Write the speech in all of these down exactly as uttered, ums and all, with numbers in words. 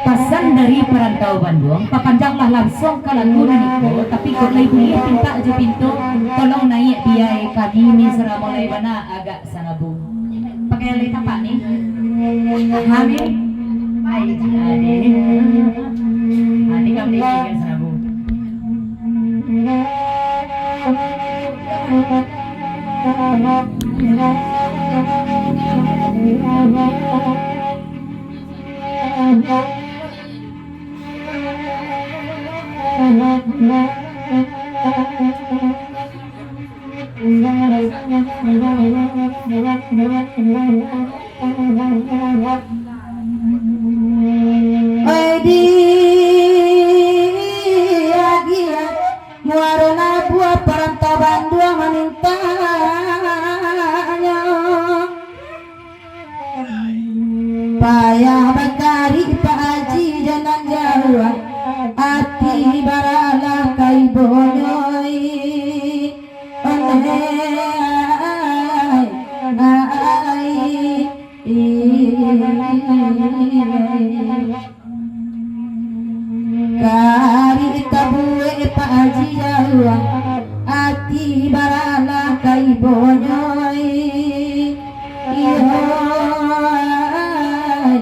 Pasan dari Parantau Banduang, papanjanglah lansuang ka lagu nan iko, tapi kok lai buliah pintak jo pinto, tolong naiak biaya kami, misra mulai bana agak sanabu. Pakai lai tapak ni. Aha, ni. Ai, jadi. Nanti kami bikin sanabu. Ai di agiah, Muaro Labuah Parantau Banduang mamintanyo. Payah bakarik Pak Haji jo nan jauah, ati baralah ka ibonyo. Karik tabuek Pak Haji jauah, ati baralah ka ibonyo. Iyo, ai, ai.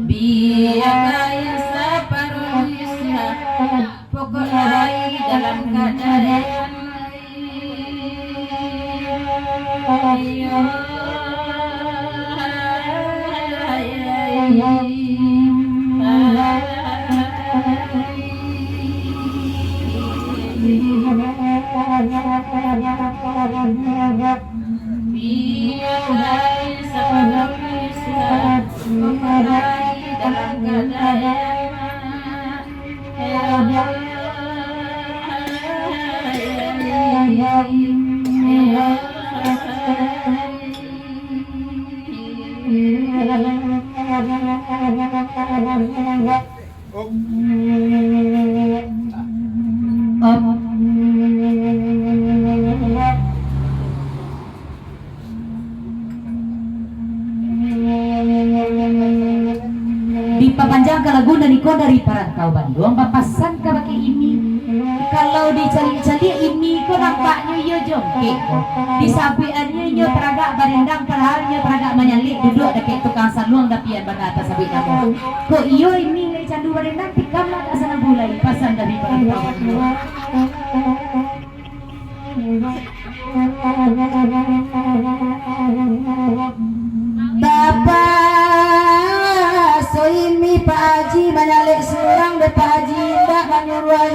Biar kain saparuih isi, pokok lai dalam kaadaan. Dipapanjang ka lagu nan iko dari Parantau Banduang, bapasan kabake Imi. Kalau dicaliak-caliak Imi ko nampaknyo iyo jongkek ko. Disabuikannyo inyo taragak barendang, padahal inyo taragak manyalek duduak dakek tukang saluang dapian bana tasabuik namo. Kok iyo Imi lai candu barendang, tikamlah ka sanabu lai, pasan dari Parantau Banduang. Tapaso Imi Pak Haji manyalek surang, dek Pak Haji indak manyuruah.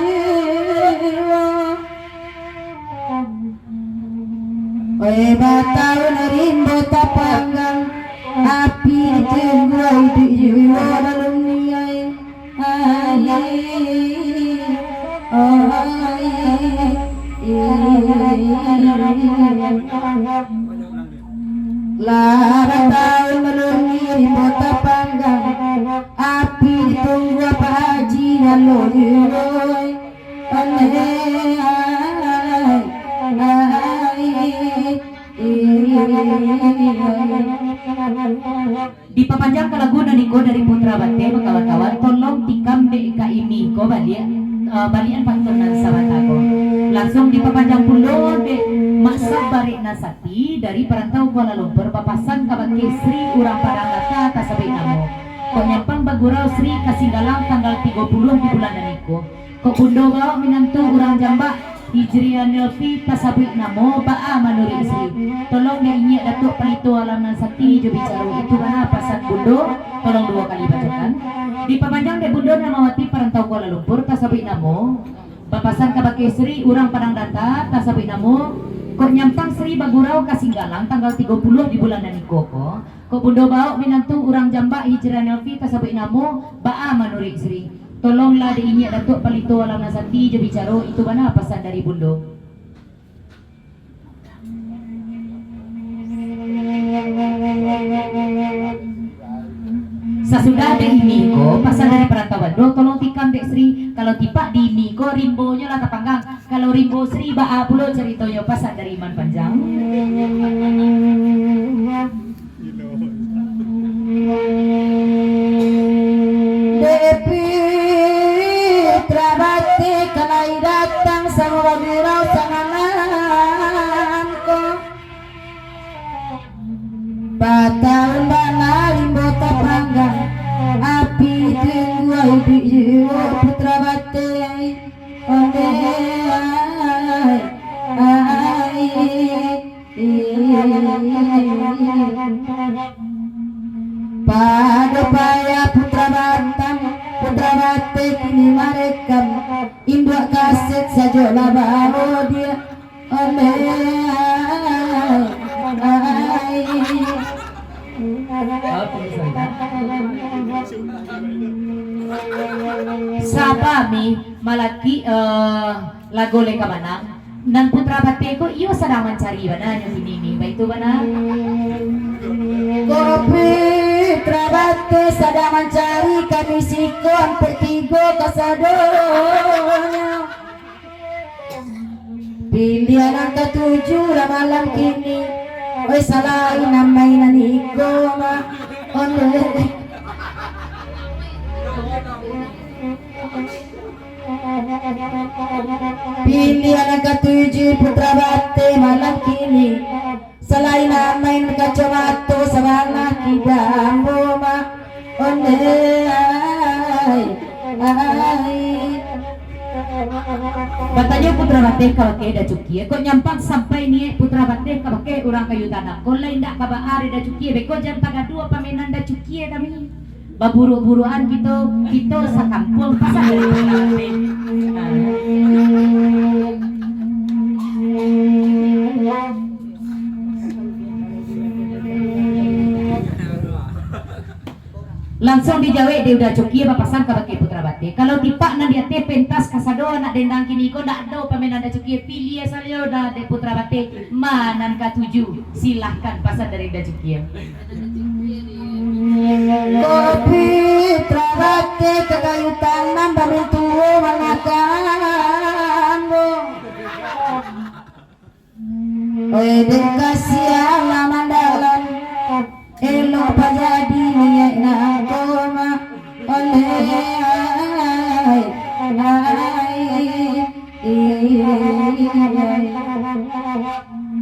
Oi, bataun rimbo tapanggang, api ditunggu iduik juo dalam niai. Lah bataun manunggu rimbo tapanggang, api ditunggu Pak Haji nyalo juo. Dipapanjang ka lagu nan iko dari Putra Bateh, bakawan-kawan, tolong tikam dek Kak Imi ko baliak. Eh, balian pantun nan sabanta ko. Langsuang dipapanjang pulo dek Mak Sabarek Nasati dari parantau Kuala Lumpur, bapasan kabake Sri urang Padang Data tasabuik namo. Kok nyampang bagurau Sri ka Singgalang tanggal tigo puluah di bulan nan iko. Kok bundo baok minantu urang Jambak, Hijriah Nilfi tasabuik namo, baa manuruik Sri? Tolong diingiak Datuak Palito Alam Nan Sati jo bicaro, itu bana pasan bundo, tolong duo kali bacokan. Dipamanjang dek bundo Rahmawati parantau Kuala Lumpur tasabuik namo, bapasan kabake Sri urang Padang Data tasabuik namo, kok nyampang Sri bagurau ka Singgalang tanggal tigo puluah di bulan nan iko ko, kok bundo baok minantu urang Jambak Hijriah Nilfi tasabuik namo, baa manuruik Sri? Tolonglah diingiak Datuak Palito Alam Nan Sati jo bicaro, itu bana pasan dari bundo. Sasudah dek ini ko, pasan dari parantau Bando, tolong tikam dek Sri. Kalau tipak di ini ko, rimbonyo lah tapanggang. Kalau rimbo Sri, baa pulo caritonyo, pasan dari Iman Panjang. Dek Putra Bateh ka lai datang samo bagurau samalam ko. Patahun bana rimbo tapanggang, api tunggu iduik juo Putra Bateh. Ondeh ai, ai. Pado payah Putra Batam, Putra Bateh kini marekam, induak kaset sajo lah bawo diak. Ondeh ai, ai. Saba mi malaki, eh, lago lai ka manang. Nan Putra Bateh ko iyo sadang mancari bana nyo kini ni, baitu bana. Ko Putra Bateh sadang mancari kami siko ampek tigo kasadonyo. Pilihan nan katuju lah malam kini. Oi, salain nan mainan iko, Mak. Ondeh. Pilihan nan katuju Putra Bateh malam kini. Salain nan main kacomato sabalah kida ambo, Mak. Ondeh ai, ai. Batanyo Putra Bateh kabake Dacukie, kok nyampang sampai niaik Putra Bateh kabake urang Kayu Tanam. Ko lai indak ka baa dek Dacukie, beko jan tagaduah pamenan Dacukie kami. Baburuak-buruakan kito, kito sakampuang pasan dari Putra Bateh. Langsuang dijawek dek Dacukie bapasan kabake Putra Bateh. Kalau tipak nan di ateh pentas kasado anak dendang kini ko ndak ado pamenan Dacukie, piliah sajo dah dek Putra Bateh. Ma nan katuju, silahkan pasan dari Dacukie. Ko Putra Bateh ka Kayu Tanam bamintuo mangakando. Oi, dek kasiah lah mandalam, elok pajadi niaik nangko, Mak. Ondeh ai, ai.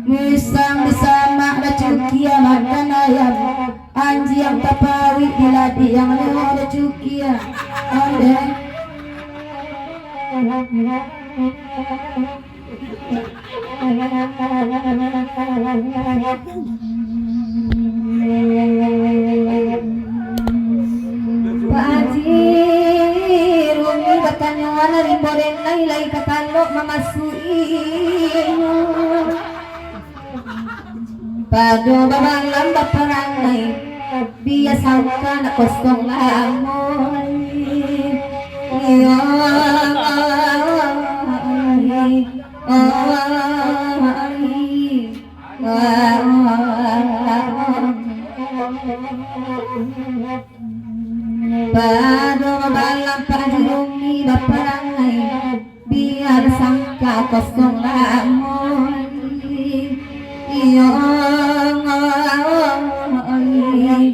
Musang disamak Dacukie makan ayam, anjiang tapauik di ladiang lo Dacukie. Ondeh. Pak Haji Rumi batanyoan rimbo den lai, lai ka talok mamasukinyo. Pado babalam baparangai, bia sangka nak kosong lamo. Iyo, ai, ai, ai. Pado babalam Pak Haji Rumi baparangai, bia sangka kosong lamo. Iyo, ai, ai.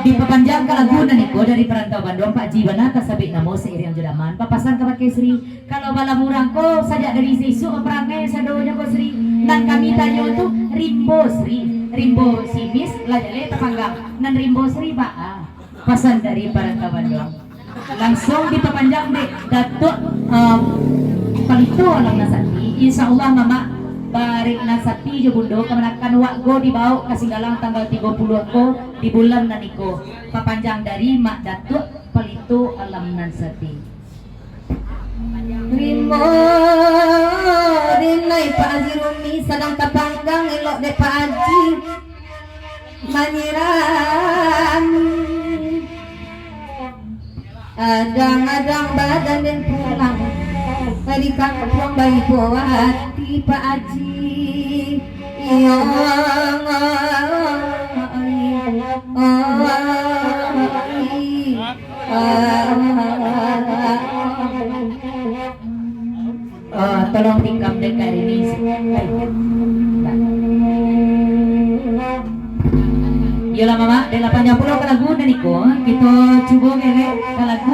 Dipapanjang ka lagu nan iko dari Parantau Banduang, Pak Ji bana tasabik namo sairiang jo daman. Papasan kabake Sri, kalau balam urang ko sajak dari sisuak baparangai sadonyo ko Sri. Nan kami tanyo tu rimbo Sri, rimbo simis lah jaleh tapanggang. Nan rimbo Sri baa? Pasan dari Parantau Banduang. Langsuang dipapanjang dek Datuak, um, Palito Alam Nan Sati. Insya Allah Mamak barek Nan Sati jo Bundo kamanakan wak go dibaok ka Singgalang tanggal tigo puluah ko di bulan nan iko. Papanjang dari Mak Datuak Palito Alam Nan Sati. Rimbo dinai Pak Haji Rumi sadang tapanggang elok dek Pak Haji manyiram. Adang-adang badan den pulang, di kampuang baibo ati Pak Haji. Iyo, oh, tolong tikam dekat ini. Iyolah Mamak, dek lah panjang pulo ka lagu nan iko, kito cubo ngelek ka lagu